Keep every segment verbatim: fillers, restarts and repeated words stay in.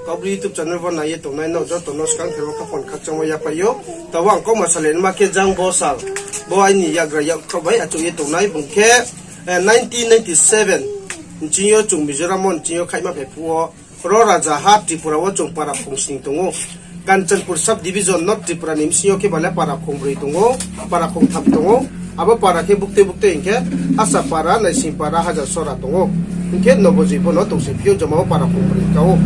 Kaubru YouTube channel wo nai ye tongnai nrao joto no skang ther wo khaphang khakchangmo yaphai ou. Taoh wo ang kauma salai ma khe jang bo sal, bo aini yakgra yakkhrouh bai achouh ye tongnai bung khe, eh, nineteen ninety-seven nching yo chung Mizoram wo nching yo khaihma phai phuh wo, ro rajaha Tripura wo chung para khong sning tong ou. Kanchanpur sub division North Tripura ni bsing yo khe ba le para khong broi tong ou, para khong tham tong ou. Abo para khe buktui buktui hing khe Asapara, Naisingpara, Hajarsora tong ou. Hing khe Nobojoi pho no tong se phi ou, joma wo para khong broi ka ou.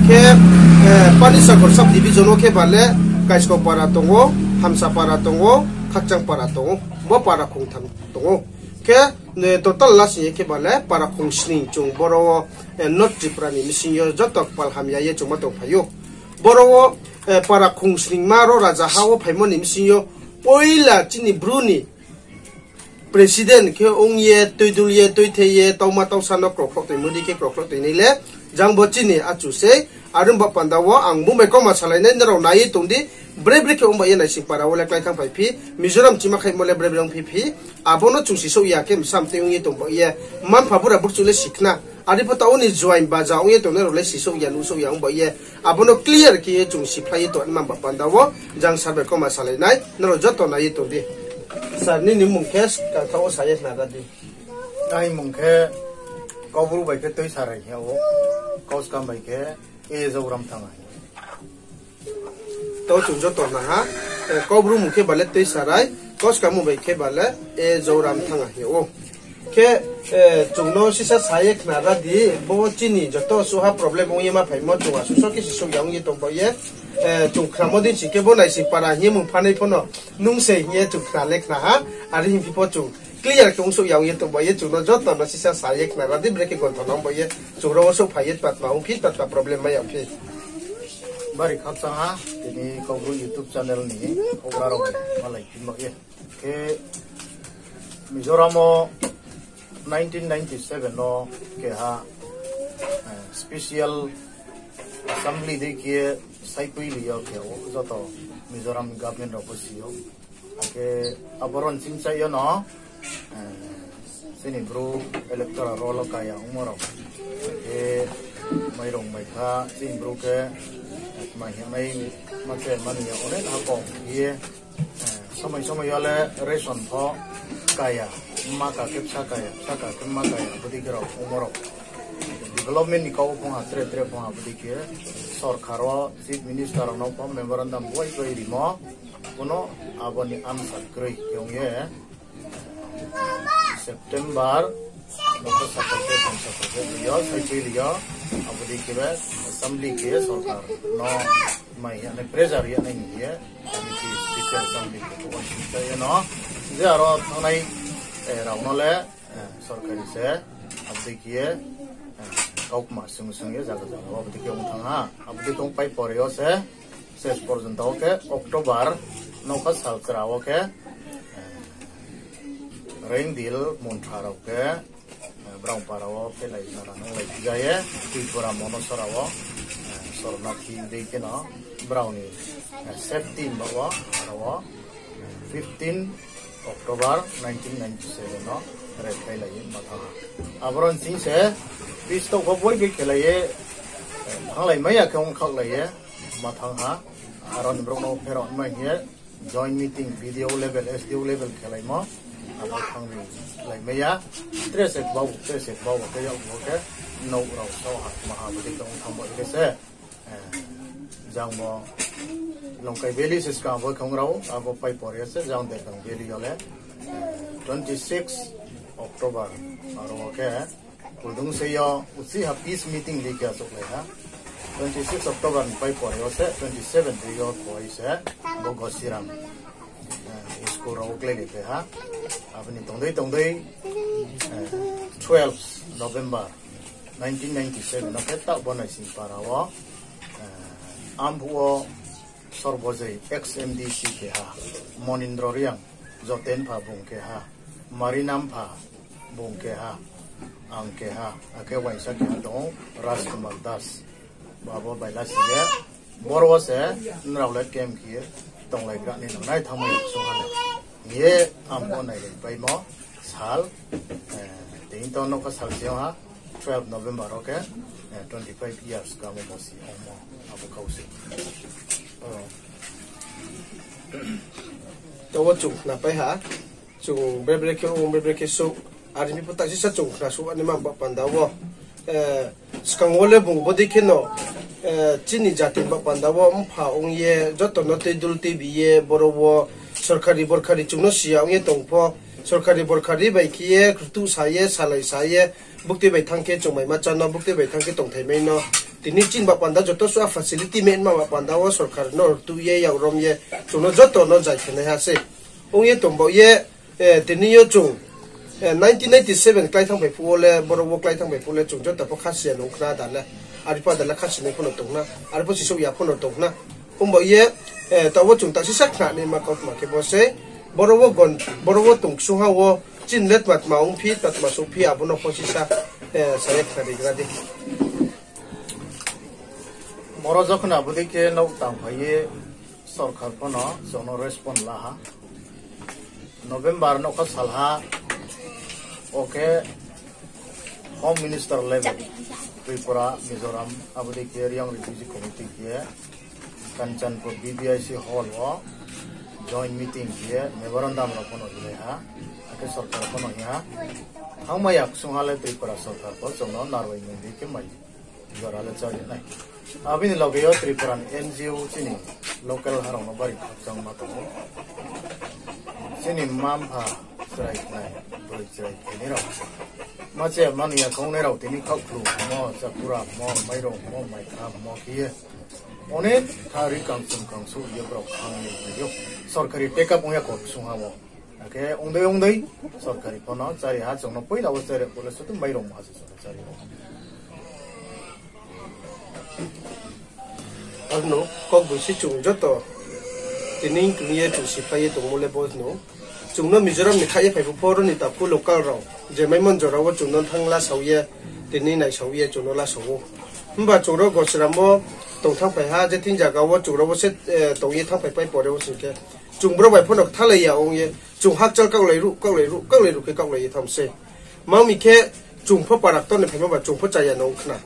Khe, eh, Panisagar sub division wo khe ba le Kaiskopara tong ou, Hamsapara tong ou, Khakchangpara tong ou. Bo para khong tham tong ou. Khe, eh, total lasing ye khe ba le para khong sning chung boro wo, eh, North Tripura ni bsing yo joto kpal hamya ye chung ma tongphai ou. Boro wo, eh, para khong sningma ro rajaha wo phaimo ni bsing yo poila chini Bru ni president khe ong ye, tuidul ye, tuithei ye, tauma tausa no krokhlouh toimo di khe krokhlouh toinai le, jang bo chini achu sei. Are ong ba panda wo ang bung bai kauma salai nai, nrao nai ye tong di, bre bre khe ong ba ye Naisingpara wo le klái thanngphai phi, Mizoram chima khaihmo le bre bre ongphi phi, abo no chung sisouh ya khe msam tei ong ye tong ba ye, mma-mpha bura burchuh le si khna. Are pho taoh wo ni joaing baja ong ye tongnai rao le sisouh ya, nuhsouh ya ong ba ye, abo no clear khe ye chung siphlai ye tong ma ba panda wo, jang sir bai kauma salai nai, nrao joto nai ye tong di. Sir, nini mmung khe kangtha wo sa ye khna ra di. Aini mmung khe Kaubru bai khe Tuisarai hing ou, Kauskam bai khe A Jouram Thanga hing ou. Taoh chung joto khna ha, eh, Kaubru mmung khe ba le Tuisarai, Kauskam mmung bai khe ba le A Jouram Thanga hing ou. Khe, eh, chung no sisa sa ye khna ra di, bo chini joto suha problem ong ye ma phaimo chung asuh so khe sisouh ya ong ye tong ba ye, eh, chung khnamo dei sing khe bo Naisingpara hing ye mmung phanai pho no nung se hing ye chung khna le khna ha, are hing phi pho chung clear khe ongsouh ya ong ye tong ba ye, chung no joto no sisa sa ye khna ra di, bre khe gontho nang ba ye, chung ro wo souhphai ye tma tma ong phi, tma tma problem mai ya phi. Bari khakchang ha, tini Kaubru YouTube channel ni houhgra rao bai malai phi ba ye. Khe Mizoram wo nineteen ninety-seven no keha, eh, special assembly dei khe saikhui ri yo khe ou joto Mizoram government rao pho si ou. Akhe abo ro nching chai yo no, eh, chini Bru electoral roll wo kaya ongmo rao. Akhe mairong maikha chini Bru khe, eh, mai hing nai ma che mani ya onek ha kom ye, eh, somoi somoi yo le ration pho kaya, mma ka khe bsa kaya, bsa ka khe mma kaya, abo dei khe rao ongmo rao. Development ni kau phung ha, tre tre phung ha, abo dei khe sorkar wo chief minister rao no pho memorandum boi boi rimo, kuno abo ni answer kroi khe ong ye, September, nokha sakal khe, thamsa kal khe, ri yo, saikhui ri yo, abo dei khe be assembly khe sorkar no mai ya nai, pressure ya nai hing ye, committee, special assembly khe pho uaingsouhcha ye no, je aro thanngnai, eh, rao no le, eh, sorkari se, abo dei khe ye, eh, kaukma swung swung ye zaga zaga wo abo dei khe ong thanng ha, abo dei khe ongpai pore yo se, ses porjonto wo khe October nokha salchra wo khe, eh, Reingdil Munthra rao khe, eh, Braungpara wo phelai nara nunglai phi ja ye, Tripura Monosora wo, eh, Sornathi dei kheno brao ni, eh, safety ni baoh wo, aro wo, eh, fifteen October nineteen ninety-seven no rep khailai ye ma thanng ha. Aboro ni sing se peace talk pho boi boi khelai ye, eh, thannglai mai ya khe ongkhaohlai ye ma thanng ha. Aro ni brouh no pherao mai hing ye joint meeting B D O level, S D O level khelaimo. Abo thanng ri lai mai ya. Tre se kbau, tre se kbau khe yag bo khe nouh rao sao ha, ma ha, bo dei khe ong thanng bo khe se. Eh, jang bo Longkai Valley se skang bo khong rao, abo pai por ye se jang Dergang Valley yo le, eh, twenty six October aro khe, Kuldung se yo uchi ha peace meeting dei khe achouhlai ha. Twenty six October ni pai por yo se, twenty seven dei yo koi se, bo Gosiram, eh, school rao wo kláilai pai ha. Abo ni tongdei tongdei, eh, twelve November nineteen ninety seven no khe taoh bo Naisingpara wo, eh, amphuh wo Sorbojoi ex M D C keha, Monindro Reang, Joten pha bung keha, Marinam pha bung keha, ang keha, akhe uaingsa keha tong ou, Rajkumar Das. Bo abo bai lasing ye, boro wo se nrao le camp khe ye tonglai gra ni nang nai thanngmai sung ha le. Hing ye ang bo nailai paimo sal, eh, tini to nokha sal se ong ha, Twelve November wo khe, eh, twenty five years kamo bosi ongmo abo kau se. Oh. Taoh wo chung khna pai ha, chung bre bre khe ong, bre bre khe souh, are mi pho taisisa chung khna souh ani ma ba panda wo, eh, skang wo le bung bodei kheno, eh, chini jati ba panda wo mpha ong ye, joto no tei dul tei bi ye, boro wo sorkari borkari chung no siya ong ye tong pho, sorkari borkari bai khe ye, krutuh sa ye, salai sa ye, buktui bai thanng khe chung mai ma chá no, buktui bai thanng khe tongthai mai no. Tini chini ba panda joto suh a facility ma ba panda wo sorkar no rtuh ye, yak rom ye, chung no joto no zai khe nai ha sei. Ong ye tong bao ye, eh, tini yo chung, eh, nineteen ninety seven klái thanng bai phuh wo le, boro wo klái thanng bai phuh le, chung joto pho khasi ya nung khna da le. Are pho da le khasi nai pho no tong khna, are pho sisouh ya pho no tong khna. Ong bao ye, eh, taoh wo chung taisisa khna ni ma kautma khe bo sei, boro wo gon, boro wo tong ksung ha wo, chini le tma tma ongphi, tma tma souhphi, abo no pho sisa, eh, sa ye khna ri gra di. Boro jokhon abo dei khe nouh tang phai ye sorkar pho no chung no respond la ha. November nouhkha salha, o khe Home Minister level, Tripura, Mizoram, abo dei khe Reang Refugee Committee khe Kanchanpur B B I C hall wo joint meeting khe memorandum rao pho no rilai ha, akhe sorkar pho no hing ha, thanngmai ya ksung ha le Tripura sorkar pho chung no narwai nung di khe mai jora le chári nai. Abini loge yo Tripura ni N G O chini local ha rao no bari khakchangma tong ou. Chini mma mpha chrai khnai, broi chrai khainai rao, ma che mani ya khaungnai rao tini khaohkhlu mo, chakura mo, mairong mo, maikha mo khe ye onek tha ri kangchum kangsuh ye brao khang ye phai ou. Sorkari take up ong ya kho ksung ha wo. Akhe ongdei ongdei sorkari pho no chári ha, chung no poila wo chári phuh le sudu mairong mo ha se chung no chári ou. Arno kok boi se chung joto tini kung ye chung siphlai ye tongmo le bo no. Chung no Mizoram ni khaih ye phai phuh pho ro ni takhu local rao je maimon jora wo chung no thanng lasao ye, tini naisao ye chung no lasao ou. Himba chung ro Gosiram wo tong thanngphai ha, je thing zaga wo chung ro wo se, eh, tong ye thanngphai pai pore wo sing khe, chung brao bai pho no kthalai ya ong ye, chung hakchal kaohlai ruh, kaohlai ruh, kaohlai ruh khe kaohlai ye thanng sei. Mang mi khe chung pho para ktor ni phaimo ba chung pho chaya no ong khna.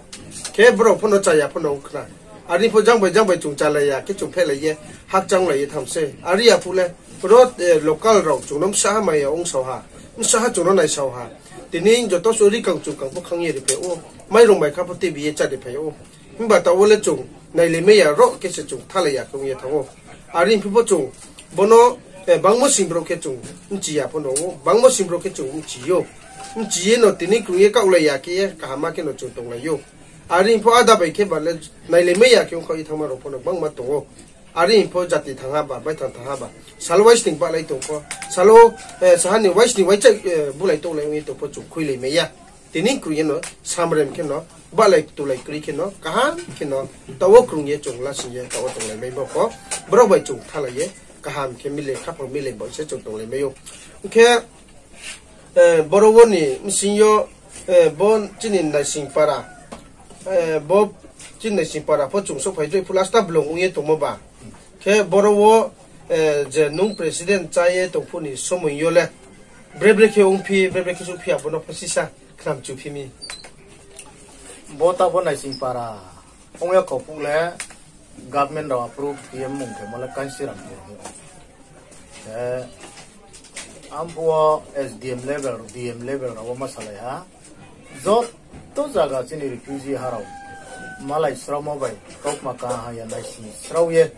Khe brao pho no chaya pho no ong khna. Are pho jang bai jang bai chung chálai ya khe chung phehlai ye hakchang lai ye thanng sei. Are ya phuh le ro, eh, local rao chung no bsa ha mai ya ongsao ha. Bsa ha chung no naisao ha. Tini joto suh ri kangchum kang pho khang ye ri phai ou. Mairong maikha pho tebi ye chári phai ou. Himba taoh wo le chung nailaimai ya ro khe se chung kthalai ya khe ong ye thanng ou. Are phi pho chung bo no, eh, bangmo sing brouh khe chung bchi ya pho no ou, bangmo sing brouh khe chung bchi ou. Bchi ye no tini krung ye kaohlai ya khe ye kaham ma khe no chung tonglai ou. Are pho ada bai khe ba le nailaimai ya khe ongkhaoh ye thanngma rao pho no gbangma tong ou. Are pho jati thanng ha ba, baithang thanng ha ba, sal waisning bahlai tong pho, salo, eh, saha ni waisning waichai, eh, bulai tonglai ong ye tong pho chung khuilaimai ya. Tini krung ye no samrem khe no, bahlai tulai kroi khe no, kaham khe no, taoh wo krung ye chung lasing ye taoh wo tonglaimai bo pho, brao bai chung kthalai ye kaham khe mile, khaphang mile bo se chung tonglaimai ou. Hing khe, eh, boro wo ni bsing yo, eh, bo chini Naising para, eh, bo chini Naising para pho chung souhphai droi phuh last ta blung ong ye tongmo ba. Khe boro wo, eh, je nung president chá ye tong phuh ni somoing yo le, bre bre khe ongphi, bre bre khe souhphi, abo no pho sisa khnamchu phi mi. Bo ta bo Naising para ong ya kho phuh le government rao approve khe ye mung khemo le Kansiram phuh hing ou. Khe, amphuh wo S D M level, D M level rao wo ma salai ha. Joto zaga chini refugee ha rao malai sraomo bai kaukma kaha ya naising srao ye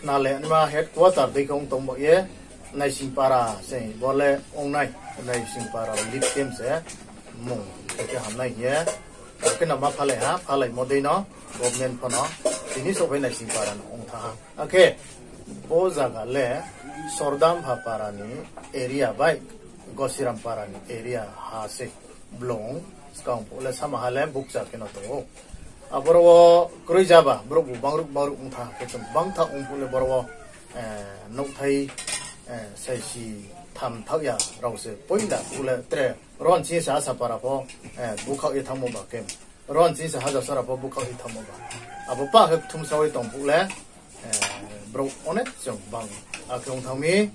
khnale naima headquarter dei khe ong tong bao ye Naising para se bo le ong nai, Naising para relief camp se mung khe hamnai hing ye. Akhe no ma phalai ha, phalaimo dei no government pho no tini souhphai Naising para no ong thanng ha. Akhe bo zaga le Sordampha para ni area bai Gosiram para ni area ha se blung skang phuh le sama ha le bukcha khe no tong ou. Aboro wo kroi jaba brouh bu bangruh bangruh ong thanng ha khe chung bangtha ong phuh le boro wo, eh, nouhthai, eh, saisi tham thaoh ya rao se poila phuh le tre ron chini se Asapara pho, eh, búkhaoh ye thanngmo ba khe. Ron chini se Hajasora pho búkhaoh ye thanngmo ba. Abo pah khe kthumsao ye tong phuh le, eh, brouh onek chung bang. Akhe ong thanng mi,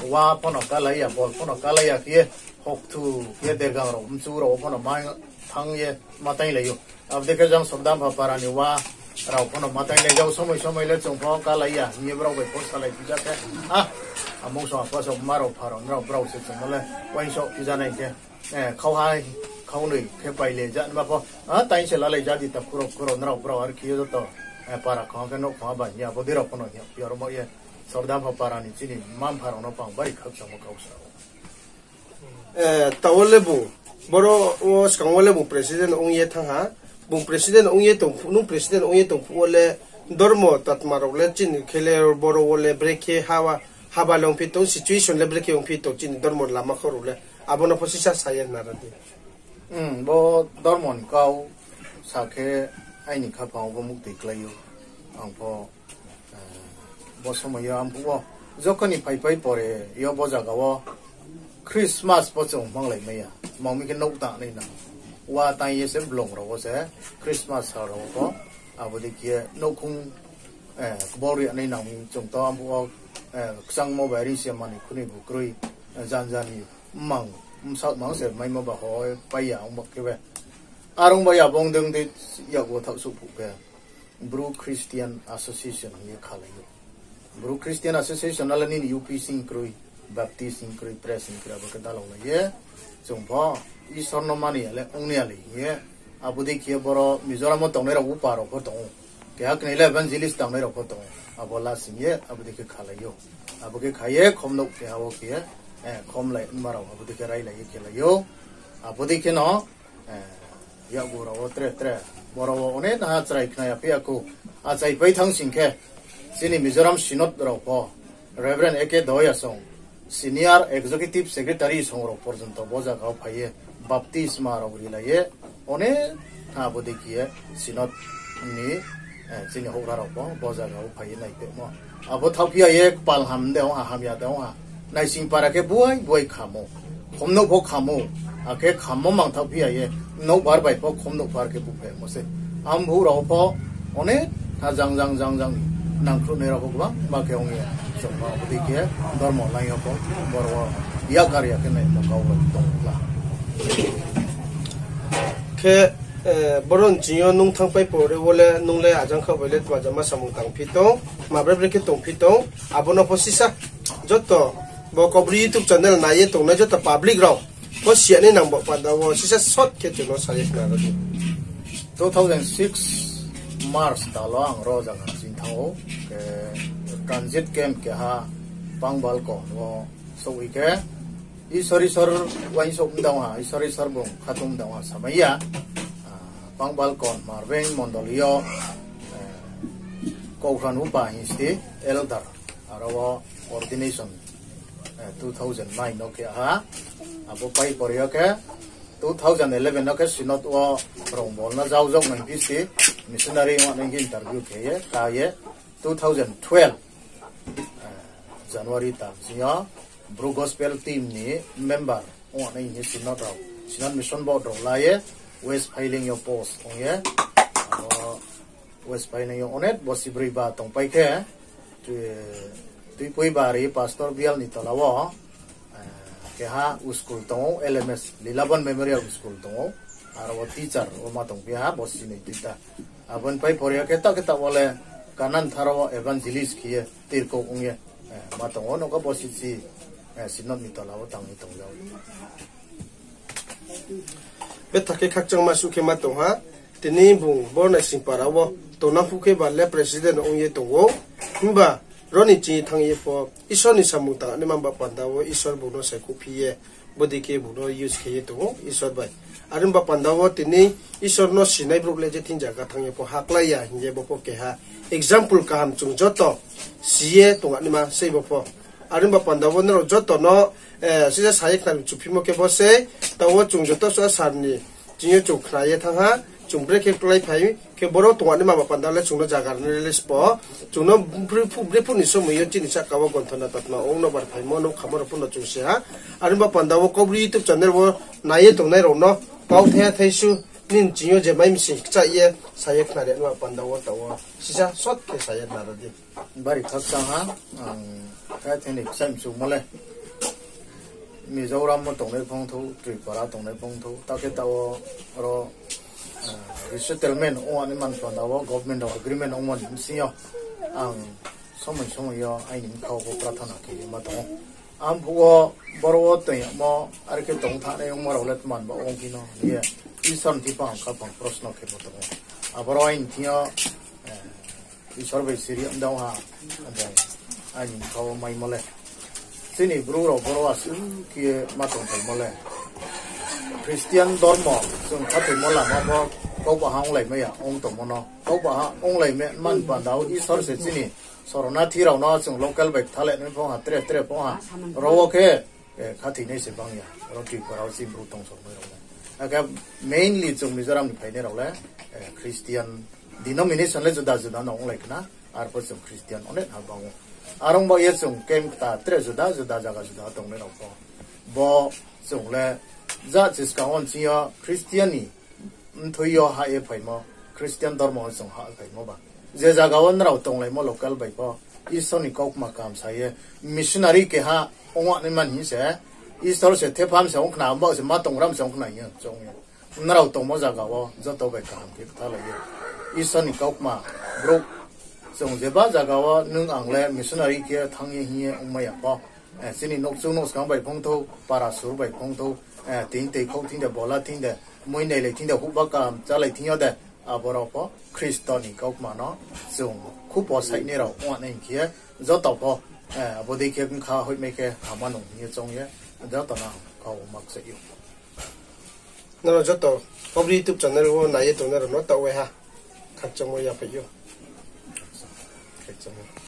wa pho no kálai ya, bol pho no kálai ya khe ye, hokthu khe dergang rao, mchu rao pho no ma thanng ye ma tainglai ou. Abo dei khe jang Sordampha para ni wa rao pho no ma tainglai jao, somoi somoi le chung pho kalai ya hing ye brao bai pho salai phi ja khe, a, amung song apa song ma rao pha rao nrao brao se chung no le uaingsouh phi ja nai khe, khauha khaunoi khe pailai ja ma pho, a, taing se lalai ja di ta khuro khuro nrao brao are khe ye joto, para khong khe nouhkhong bai hing ye abo dei rao pho no hing ye aro mo ye Sordampha para ni chini mma-mpha rao no pang bari khakchangmo kau sa ou. Taoh wo le bung, boro wo skang wo le bung president ong ye thanng ha. Bung president ong ye tong phuh, nung president ong ye tong phuh wo le dormo tatma rao le chini khe le boro wo le brekhe haba, haba le ongphi tong, situation le brekhe ongphi tong chini dormo lama kho rao le. Abo no pho sisa sa ye nara di. Bo dormo ni kau sa khe aini khaphang wo bo muktoi klái ou. Ang pho bo somoi yo ang phuh wo jokhon ni phaipai pore yo bo zaga wo Christmas pho chung manglai mai ya. Tma hing khe nouh tangnai nang. Wa tang ye se blong rao wo se Christmas sal rao wo pho abo dei khe nouhkhong kbor ri nai nang mi chung to ang phuh wo kchangmo bai ri se manoi khunoi bu kroi, janja ni mmang, bsaoh mang se maimo ba hoi pai ya ong ba khe be. Are ong ba ya bong dei dei yak wo thaoh souh phuh khe Bru Christian Association hing ye khalai ou. Bru Christian Association no le nini U P sing kroi, Baptist sing kroi, Pres sing kroi, abo khe dalau lai ye. Chung pho Isor no mani ya le ong ni ya le hing ye. Abo dei khe boro Mizoram wo tongnai rao upa rao pho tong ou. Keha knoi le evangelist tangnai rao pho tong ou. Abo la sing ye abo dei khe khalai ou. Abo khe kha ye khomnouh keha wo khe ye, khomlai nma rao abo dei khe railai ye khelai ou. Abo dei khe no yakgu rao wo tre tre boro wo onek ha chrai khna ya phi ya khou. Achaipai thanng sing khe chini Mizoram Synod rao pho Reverend A K Doya song Senior Executive Secretary song rao porjonto bo zaga wo phai ye baptisma rao rilai ye onek ha abo dei khe ye Synod ni chini houhgra rao pho bo zaga wo phai ye naitemo. Abo thaohphi ya ye kpal ham de ong ha, hamya de ong ha. Naising para khe buai buai khamo. Khomnouh pho khamo. Akhe khammo mang thaohphi ya ye. Nouhbar bai pho khomnouhbar khe buphaimo se. Ang bhouh rao pho onek ha jang jang jang jang ni nangkhruhnai rao pho gbangma khe ong ye. Chung pho abo dei khe dormo laing yo pho boro wo yakgar ya khe naimo kau rao tong la. Khe, boro ni ching yo nung thanngpai pore wo le nung le ajang khaoh bai le tma jama samung tangphi tong, tma bre bre khe tongphi tong, abo no pho sisa joto bo Kaubru YouTube channel nai ye tongnai joto public rao pho si ya nai nang bo panda wo sisa short khe chung no sa ye khna ro di. Two thousand six March tal wo ang ro zaga ching thanng ou, khe transit camp keha Pangbalkon wo souhhi khe, Isor Isor uaingsouh mdang ha, Isor Isor bung khatung mdang ha samai ya. Pangbalkon Marbeng mondoli yo, Kauhran upa hing sti, elder, aro wo ordination two thousand nine no khe ha. Abo pai pore yo khe two thousand eleven no khe Synod wo Rongbol no jaojak nai phi sti, missionary ong nai khe interview khe ye ka ye two thousand twelve January tal sing yo Bru Gospel Team ni member ong nai hing ye Synod rao, Synod Mission Board rao la ye West Phaileng yo post ong ye, abo West Phaileng yo onek bosi broi ba tongpai khe, Tuipui Bari Pastor Bial ni tola wo keha school tong ou, L M S, Lilabon Memorial School tong ou, aro wo teacher wo ma tongphi ha bosi noi tuita. Abo ni pai pore yo khe taoh khe taoh wo le Kanan tharo wo evangelist khe ye tirkou ong ye ma tong ou, nouhkha bosi si Synod ni tola wo tang ye tong yag ou. Betha khe khakchangma suh khe ma tong ha, tini bung bo Naisingpara wo tongnang phuh khe ba le president ong ye tong ou, himba ro ni ching thanng ye pho Isor ni samung tang naima ba panda wo Isor bung no saikhouhphi ye, bodei khe bung no use khe ye tong ou Isor bai. Are ong ba panda wo tini Isor no sinai brouh le je thing zaga thanng ye pho haklai ya hing ye bo pho keha example kaham chung joto si ye tong naima sei bo pho. Are ong ba panda wo nrao joto no sisa sa ye khna chuphimo khe bo sei, taoh wo chung joto suh sal ni ching yo chung khna ye thanng ha, chung brekhe klái phai khe boro tong naima ba panda le chung no zaga rnai le sbo, chung no brephuh ni somoi yo chini sahka wo gonthona tatma ong no bar phaimo nouh khamo rao pho no chung si ha. Are ong ba panda wo Kaubru YouTube channel wo nai ye tongnai rao no kau thaiha thaisu nini ching yo je mai msing kchah ye sa ye khna ri naima panda wo taoh wo sisa short khe sa ye khna ro di. Bari khakchang ha, ang khe thini kchai mchumo le. Mizoram wo tongnai phongthou, Tripura tongnai phongthou, ta khe taoh wo ro, eh, resettlement ong ani man panda wo government rao agreement ongmo ni bsing yo ang somoi somoi yo aini bkha wo bo prathana khe ye ma tong ou. Ang phuh wo boro wo toing yagmo, are khe tong thanngnai ongmo rao le tman ba ong phi no hing ye Isor ni thing pho ang khaphang prosno khe bo tong ou. Aboro aini thing yo, eh, Isor bai siri mdao ha, abo aini bkha wo maimo le. Chini Bru rao boro asuh khe ye ma tongphaimo le. Christian dormo chung khathoimo lama pho kaugbaha onglaimai ya ong tongmo no. Kaugbaha onglaimai man panda wo Isor se chini soronathi rao no chung local bai kthalai nai phongha, tre tre phongha. Ro wo khe, eh, khathoinai se bang ya. Ro Tripura wo chini Bru tongsornai rao le. Akhe mainly chung Mizoram ni phainai rao le, eh, Christian denomination le juda juda no onglai khna, arpho chung Christian onek ha bang ou. Are ong ba ye chung camp kta tre juda juda zaga juda tongnai rao pho. Bo chung le ja chiskang wo nching yo Christian ni mthoi yo hah ye phaimo, Christian dormo wo chung hah phaimo ba. Je zaga wo nrao tonglaimo local bai pho, Isor ni kaukma kaham sa ye, missionary keha ong nai man hing se, Isor se thepham se ong khna, abo se ma tongram se ong khna hing ye chung ye. Nrao tongmo zaga wo joto bai kaham khe kthalai ye. Isor ni kaukma brouh, chung jeba zaga wo nung ang le missionary khe thanng ye hing ye ongmai ya pho. Eh, chini nouhkchung nouhskang bai phongthou, para sur bai phongthou, eh, ting tei khou thing de, bola thing de, mui nailai thing de, huhba kaham chálai thing yo de, abo rao pho Khristo ni kaukma no chung khupo saihnai rao ong nai hing khe ye, joto pho, eh, abo dei khe bkha hoihmai khe hama nung hing ye choung ye, joto no kau ma kchaih ou. Nrao joto Kaubru YouTube channel wo nai ye tongnai rao no taoh waiha khakchangmo yaphai ou. Khakchangmo.